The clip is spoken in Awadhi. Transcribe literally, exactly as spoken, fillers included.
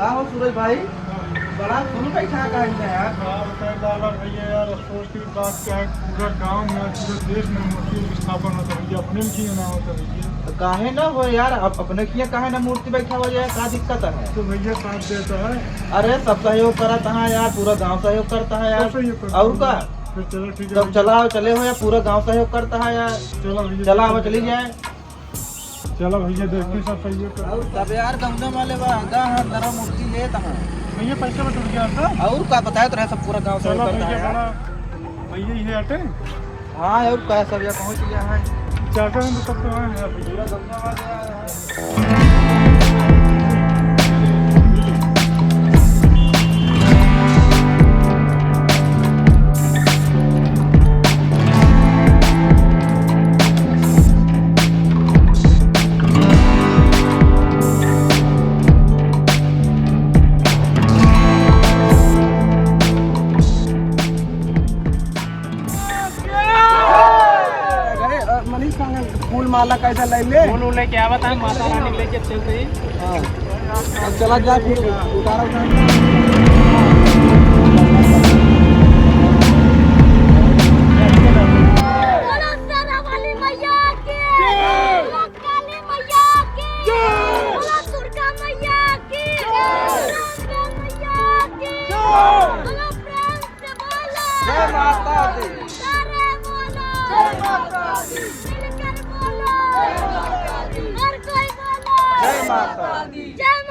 का हो सूरज भाई, बड़ा फूल बैठा का है यार? का बताए लाला भैया यार, अफसोस की बात क्या है, पूरा गांव में, पूरे देश में मूर्ति स्थापन होता है भैया, अपने में क्यों ना होता भैया? तो काहे ना हो यार, अब अपने किया काहे ना मूर्ति बैठा हो जाए, का दिक्कत है? तो भैया साथ देता है। अरे सब सहयोग करत है यार, पूरा गांव सहयोग करता है यार। सब सहयोग करता है। और का? फिर चलो ठीक है तब भैया। चला, चले हो यार, पूरा गांव सहयोग करता है यार। चलो भैया, चला, ठीक अब है। चली जाए। चलो भैया, देखते सब सही है। और तब यार गौना वाले बा, गा हर नरा मूर्ति लेत हैं। भैया, पैसा बस उठ गया आपका? और का बताए तो रहे, सब पूरा गांव से चलो करता भैया, है। बड़ा भैया ये हटे। हाँ, और का सब यहाँ पहुँच गया है। चाचा हम तो सब तो आए हैं भैया। पूरा गौना वाले आए हैं। अरे, अ, मनीष कहाँ गए? फूल माला कैसा ले ले? फूल उल लेके आवत है, माता रानी लेके चल रही। हाँ। अब चला जा, फिर उतारा, उतारा। बोलो शेरा वाली मैया की। जय। बोलो काली मैया की। जय। बोलो दुर्गा मैया की। जय। दुर्गा मैया की। जय। बोलो प्रेम से बोलो। जय माता दी। सारे बोलो। जय माता दी। मिलकर बोलो। जय माता दी। हर कोई बोलो। जय माता दी। जय